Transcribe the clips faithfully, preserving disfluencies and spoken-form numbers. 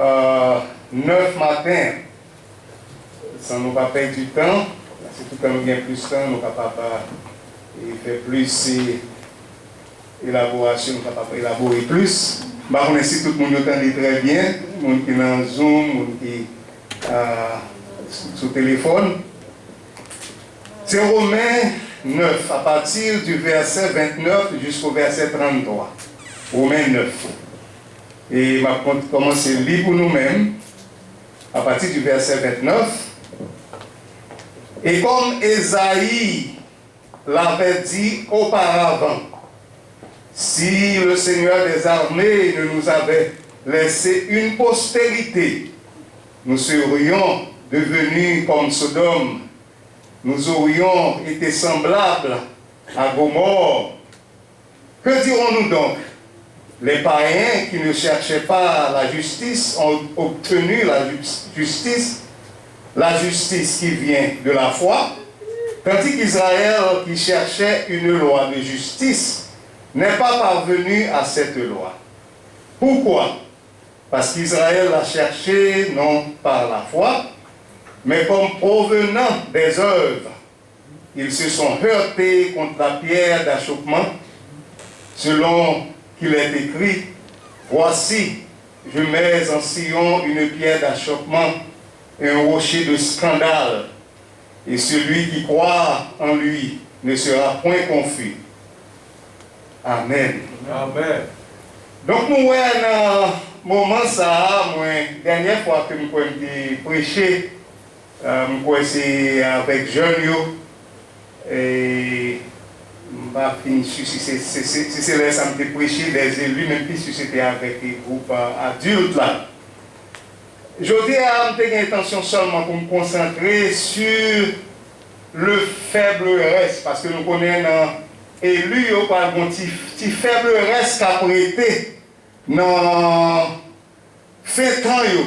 euh, nèf maten, san nou pa pèdi tan, paske toutan nou gen plis tan, nou kapab, euh, e fè plis, e, elaborasyon, nou kapab elabore plis. M pa konnen si tout moun yo tande trè byen, moun ki nan Zoom, moun ki, euh, sou, sou telefòn. Se Romen nèf, à partir du verset vingt-neuf jusqu'au verset trente-trois. Romen nèf. E m ap kon-, kòmanse li pou nou menm, à partir du verset vingt-neuf. Et comme Esaïe l'avait dit auparavant, si le Seigneur des armées ne nous avait laissé une postérité, nous serions devenus comme Sodome, nous aurions été semblables à Gomorrhe. Que dirons-nous donc? Les païens qui ne cherchaient pas la justice ont obtenu la ju-, justice, la justice qui vient de la foi, tandis qu'Israël qui cherchait une loi de justice n'est pas parvenu à cette loi. Pourquoi? Parce qu'Israël l'a cherché non par la foi, mais comme provenant des œuvres. Ils se sont heurtés contre la pierre d'achoppement, selon qu'il est écrit, voici, je mets en Sion une pierre d'achoppement, un rocher de scandale, et celui qui croit en lui ne sera point confus. Amen. Amen. Donk nou wè nan moman sa a, mwen, dènyè fwa ke m kwè m te preche, euh, m kwè se avèk jèn yo, e m pa fin si si se, se, se, si se lè sa m te preche, dè eli, menm pi si se te avèk gwoup, euh, adilt la. Jodi a, m te gen entansyon sèlman pou m konsantre sur le faible reste, paske nou konnen nan eli yo pral gon ti, ti faible reste k ap rete nan fen tan yo.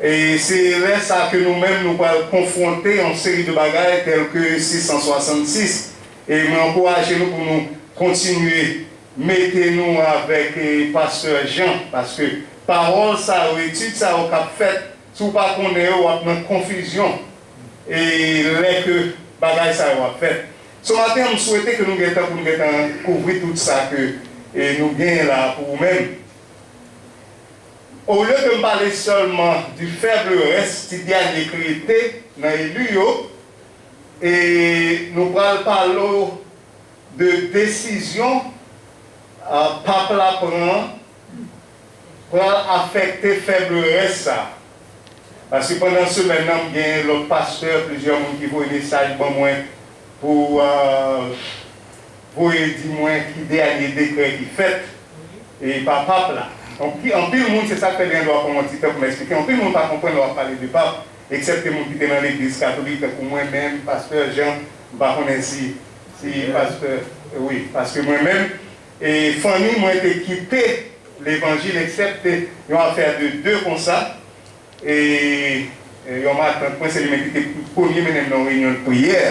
E se lè sa ke nou menm nou pral konfwonte yon seri de bagay tèlke sis san swasannsis. E mwen ankouraje nou pou nou kontinye mete nou avèk, e, pastè Jean, paske pawòl sa yo, etid sa yo k ap fèt, si w pa konnen yo, w ap nan konfizyon. E lè ke bagay sa yo ap fèt. So maten, m swete ke nou gentan, pou nou gentan kouvri tout sa ke, e, nou genyen la pou ou menm. Olye ke m pale sèlman du faible reste, ti dènye ki rete nan eli yo, e nou pral pale w de desizyon, a, pap la pran pral afekte faible reste sa. Paske pandan semèn nan, m gen lòt pastè, plizyè moun ki voye mesaj ban mwen pou, euh, voye di mwen ki dènye dekrè ki fèt, e pa pap la. Anpi-, anpil moun, se sa k fè gen dwa pran yon ti tan pou m eksplike. Anpil moun pa konprann lè w ap pale de pap, eksepte moun ki te nan legliz katolik, tankou mwen menm, pastè Jean, m pa konnen si, si pastè, wi, paske mwen menm, e fanmi mwen te kite levanjil, eksepte yon afè de de konsa, e, e yon matant mwen, se li menm ki te premye mennen m nan yon reyinyon de priyè.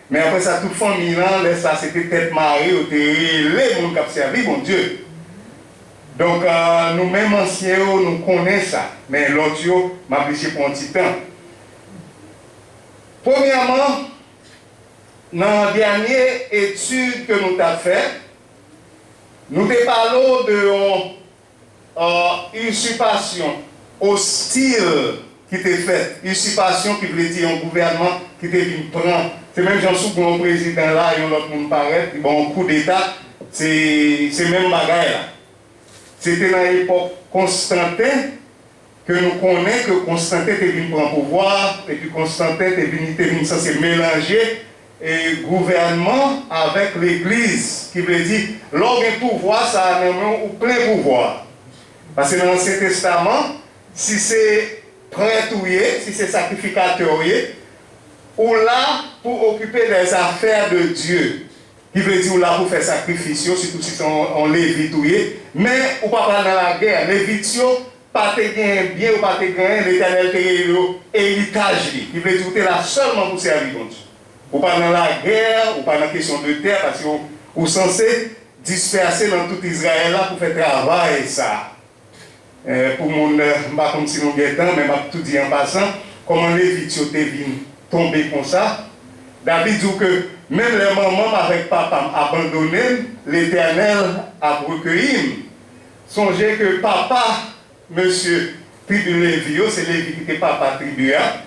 Men apre sa, tout fanmi lan, lè sa, se te tèt mare, yo te rele moun k ap sèvi Bondye. Donk, a, nou menm ansyen yo, nou konnen sa. Men lòt yo, m ap blije pran yon ti tan. Premyèman, nan dènye etid ke nou t ap fè, nou te pale w de yon, euh, isipasyon ostil ki te fèt. Isipasyon ki vle di yon gouvènman ki te vin pran. Se menm jan si w gen yon prezidan la, yon lòt moun parèt, li ba w yon koudeta, se, se menm bagay la. Se te nan epòk Konstanten, ke nou konnen ke Konstanten te vin pran pouvwa, epi Konstanten te vin, li te vin sanse melanje, e, gouvènman avèk legliz, ki vle di, lè w gen pouvwa sa a nan men w, ou plen pouvwa. Paske nan Ansyen Testaman, si se prèt ou ye, si se sakrifikatè ou ye, ou la pou okipe dè zafè de Dye. Ki vle di ou la pou fè sakrifis yo, sitou si se yon, yon levit ou ye. Men ou pa pral nan lagè. Levit yo pa te gen byen, yo pa te gen anyen, Letènèl te rele yo eritaj li. Ki vle di ou te la sèlman pou sèvi Bondye. Ou pa nan lagè, ou pa nan kesyon de tè, paske ou, ou sanse dispèse nan tout Izrayèl la pou fè travay sa a. Eh, pou moun, eh, m pa konn si nou gen tan, men m ap tou di an pasan, kòman Levit yo te vin tonbe konsa. David di w ke, menm lè manman m avèk papa m abandone m, Letènèl ap rekeyi m. Sonje ke papa mesye tribi Levi yo, se Levi ki te papa tribi a.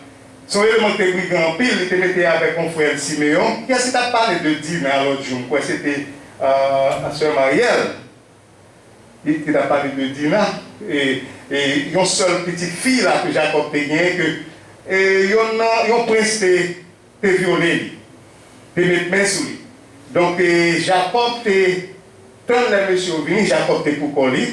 Se yon eleman ki te brigan anpil, li te mete avèk yon frè l Simeyon. Kiyès ki t ap pale de Dina lòt jou? M kwè se te, euh, sè Mariel. Li ki t ap pale de Dina. E, e yon sèl pitit fi la ke Jakòb te genyen, ke, e, yon, yon prens te te vyole li, te met men sou li. Donk, e, Jakòb te tann lè mesye yo vini, Jakòb te pou kò li,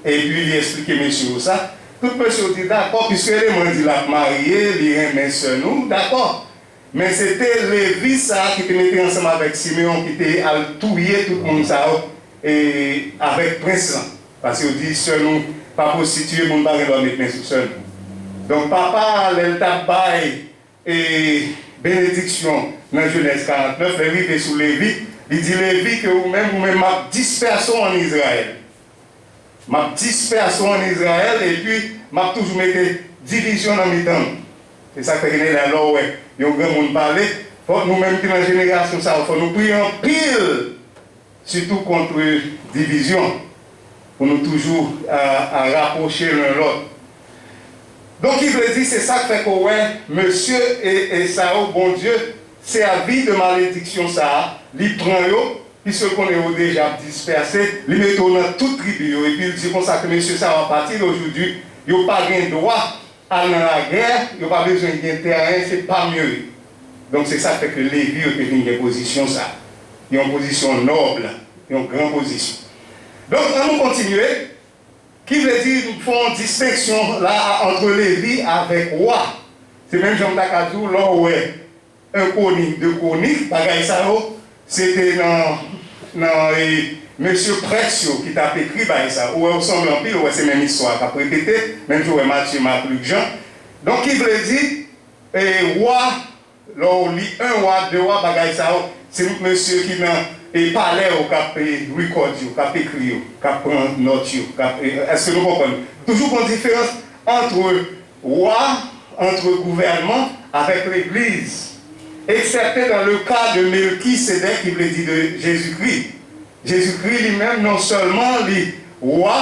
epi li eksplike mesye yo sa. Tout mesye yo di, "Dakò, piske eleman di l ap marye, li renmen sè nou, dakò." Men se te Levi sa a ki te mete ansanm avèk Simeyon ki te al touye tout moun sa yo, e, avèk prens lan. Paske yo di, "Sè nou pa pwostitiye, moun pa gen dwa met men sou sè nou." Donk, papa a, lè l t ap bay e benediksyon nan Jenèz karant nèf, lè l rive sou Levi, li di Levi ke ou menm, ou menm, m ap dispèse w ann Izrayèl. M ap dispèse w ann Izrayèl, epi m ap toujou mete divizyon nan mitan nou. Se sa k fè genlè lè w wè yon granmoun pale, fò nou menm ki nan jenerasyon sa yo, fò nou priye anpil sitou kont divizyon, pou nou toujou, a, a rapwoche len lòt. Donk, ki vle di, se sa k fè ke w wè mesye e, e sa yo, Bondye sèvi de malediksyon sa a, li pran yo, piske l konnen yo deja ap dispèse, li mete yo nan tout tribi yo, epi l di konsa ke mesye sa yo, à partir d'aujourd'hui, yo pa gen dwa al nan lagè, yo pa bezwen gen tè anyen, se pa m yo ye. Donk, se sa k fè ke Levi yo te vin gen pozisyon sa. Yon pozisyon nòb, yon gran pozisyon. Donk, ann nou kontinye. Ki vle di, nou fè yon distenksyon la a, ant Levi avèk wa. Se menm jan m ta ka di w, lè w wè en Konik, de Konik, bagay sa yo, se te nan, nan, e, mesye prèt yo ki t ap ekri bagay sa. Ou wè, ou sanble anpil, ou wè, se menm istwa k ap repete, menm jan w wè Matye, Mak, Lik, Jan. Donk, ki vle di, e, wa, lè w li en wa, de wa, bagay sa yo, se mesye ki nan, e, palè yo k ap, e, record yo, k ap ekri yo, k ap pran nòt yo, k ap, e, èske nou konprann? Toujou gon diferans ant wa, ant gouvènman avèk legliz, eksèpte dans le cas de Melkisedèk, ki vle di de Jezikri. Jezikri li menm, non sèlman li wa,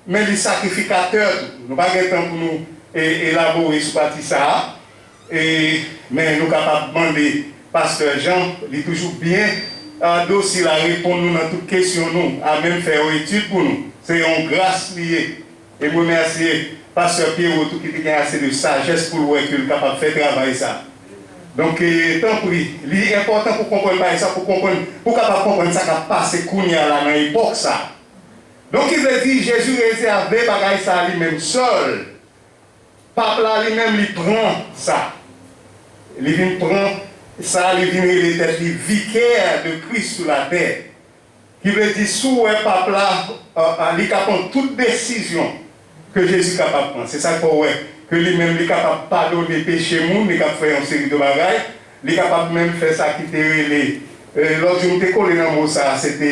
men li sakrifikatè tou. Nou pa gen tan pou nou, e, elabore sou pati sa a. E, men nou kapab mande pastè Jan, li toujou byen, a, dosil a reponn nou nan tout kesyon nou, a menm fè yon etid pou nou. Se yon gras li ye. E m remèsye pastè Pierrot tou ki te gen ase de sajès pou l wè ke l kapab fè travay sa. Donk, e, tanpri, li enpòtan pou konprann bagay sa, pou konprann, pou kapab konprann sa k ap pase kounye a la nan epòk sa. Donk, ki vle di, Jezi rezève bagay sa a li menm sèl. Pap la li menm, li pran sa. Li vin pran sa, li vin rele tèt li vikè de Kris sou latè. Ki vle di, si w wè pap la, a, a, li ka pran tout desizyon ke Jezi kapab pran. Se sa k fè w wè ke li menm, li kapab padone peche moun, li ka fè yon seri de bagay. Li kapab menm fè sa ki te rele, e, lòt jou m te kole nan mo sa a, se te,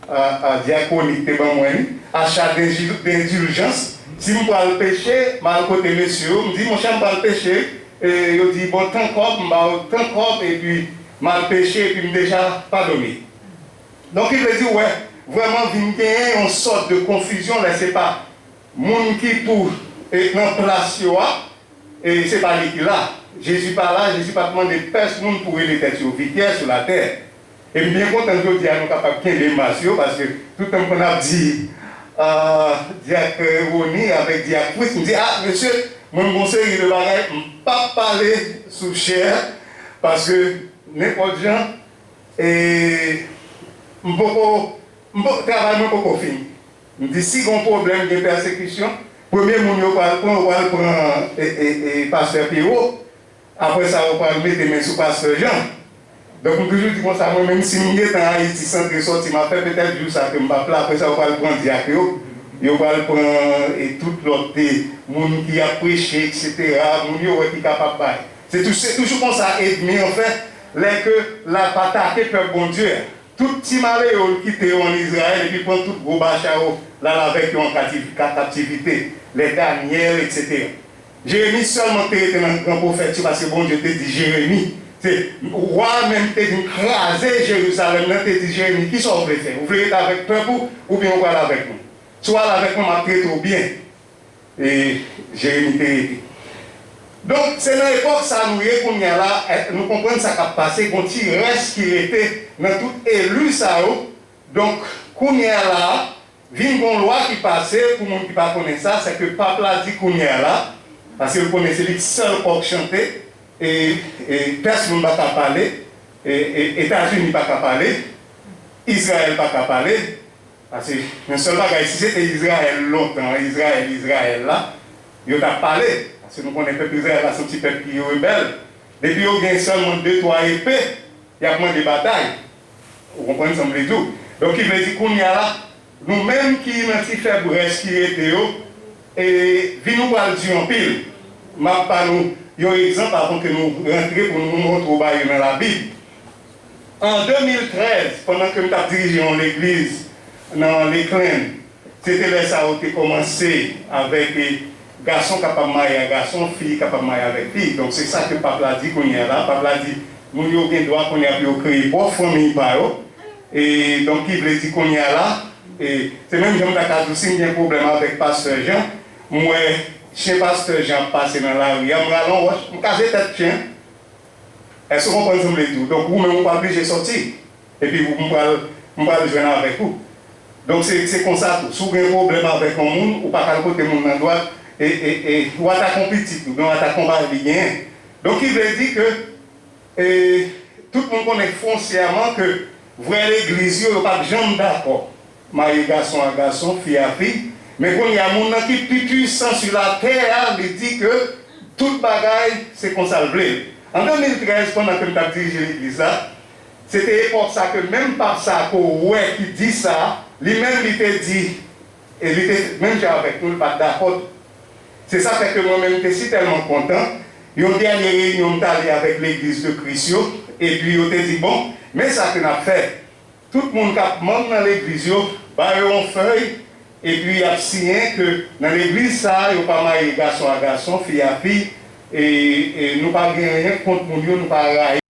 a, a, dyakonik te ban mwen li, achat d'indul-, d'indulgence. Si m pral peche, m al kote mesye yo, m di, "Monchè, m pral peche." E, yo di, "Bon, tan kòb," m ba yo tan kòb, epi m al peche, epi m deja padone. Donk, ki vle di, w wè, vrèman vin genyen yon sòt de konfizyon lè se pa moun ki pou, e, nan plas yo a, e se pa li ki la. Jezi pa la, Jezi pa t mande pèsonn pou rele tèt yo vikè sou latè. E m byen kontan jodi a nou kapab kenbe mas yo, paske tout tan m konn ap di, a, dyak Rony avèk dyak Fritz, m di, "A, mesye, mwen m gon seri de bagay, m p ap pale sou chè, paske nenpòt jan, e, m poko, m po-, travay mwen poko fini." M di, "Si gon pwoblèm, gen pèsekisyon, premye moun yo pral pran, yo pral pran, e, e, e, pastè Pierrot. Apre sa, yo pral mete men sou pastè Jan." Donk, m toujou di konsa, mwen menm si m gentan Ayiti santre sòti, m ap fè petèt jou sa ke m p ap la. Apre sa, yo pral pran dyak yo, yo pral pran, e, tout lòt, e, moun ki ap preche, etsetera, moun yo wè ki kapab bay. Se tou-, se toujou konsa ènmi an fè, lè ke l ap atake pèp Bondye a. Tout ti maleyo l kite yo ann Izrayèl epi pran tout gwo bacha yo l al avèk yo an kati- ka- kaptivite, lè Danyèl, etsetera. Jeremi sèlman k te rete nan gran pwofèt yo, paske Bondye te di Jeremi, se wa a menm ki te vin kraze Jerizalèm nan te di Jeremi, kisa w vle fè? Ou vle rete avèk pèp ou, oubyen ou pral avèk mwen? Si w al avèk mwen, m ap trete w byen. E Jeremi te rete. Donk, se nan epòk sa a nou ye kounye a la, eh, nou konprann sa k ap pase, gon ti rès ki rete nan tout eli sa yo. Donk, kounye a la, vin gon lwa ki pase, pou moun ki pa konnen sa, se ke pap la di kounye a la, paske l konnen se li k sèl kòk chante, e, e pèsonn pa ka pale, e, e Etazini pa ka pale, Izrayèl pa ka pale, paske yon sèl bagay, si se te Izrayèl lontan, Izrayèl, Izrayèl la, yo t ap pale, paske nou konnen pèp Izrayèl la se yon ti pèp ki rebèl, depi yo gen sèlman de twa epe, y ap mande batay. Ou konprann sa m vle di w? Donk, ki vle di kounye a la, nou menm ki nan ti fèb rès ki rete yo, e vi nou pral di anpil. M ap ba nou yon egzanp avan ke nou rantre pou nou montre w bagay yo nan Labib. An de mil trèz, pandan ke m t ap dirije yon legliz nan Lakeland, se te lè sa yo te kòmanse avèk, e, gason kapab marye a gason, fi kapab marye avèk fi. Donk, se sa ke pap la di kounye a la. Pap la di, moun yo gen dwa kounye a pou yo kreye pwòp fanmi pa yo. E, donk, ki vle di kounye a la, e, se menm jan m ta ka di w, si m gen pwoblèm avèk pastè Jan, m wè chen pastè Jan ap pase nan lari a, m rale yon wòch, m kaze tèt chen. Èske w konprann sa m vle di w? Donk, ou menm, ou pa blije sòti. Epi, ou, m pral, m pral jwenn avèk ou. Donk, se, se konsa tou. Si w gen pwoblèm avèk yon moun, ou pa ka al kote moun nan dwat, e, e, e, ou atake yon pitit, oubyen ou atake yon bagay li genyen. Donk, ki vle di ke, e, tout moun konnen fonsyèman ke vrè legliz yo, yo p ap janm dakò. Marye gason a gason, fi a fi. Men kounye a, moun nan ki pi pwisan sou latè a, li di ke tout bagay se konsa l vle l. An de mil trèz, pandan ke m t ap dirije legliz la, se te epòk sa ke menm pap sa ke w wè ki di sa, li menm li te di, e li te menm jan avèk nou, li pa t dakò tou. Se sa fè ke mwen menm m te sitèlman kontan, yon dènye reyinyon m t ale avèk Legliz de Kris yo, epi yo te di, bon, men sa ke n ap fè. Tout moun k ap manm nan legliz yo, ba yo yon fèy, epi y ap siyen ke nan legliz sa a, yo pa marye gason a gason, fi a fi, e, e nou pa gen anyen kont moun yo, nou pa rayi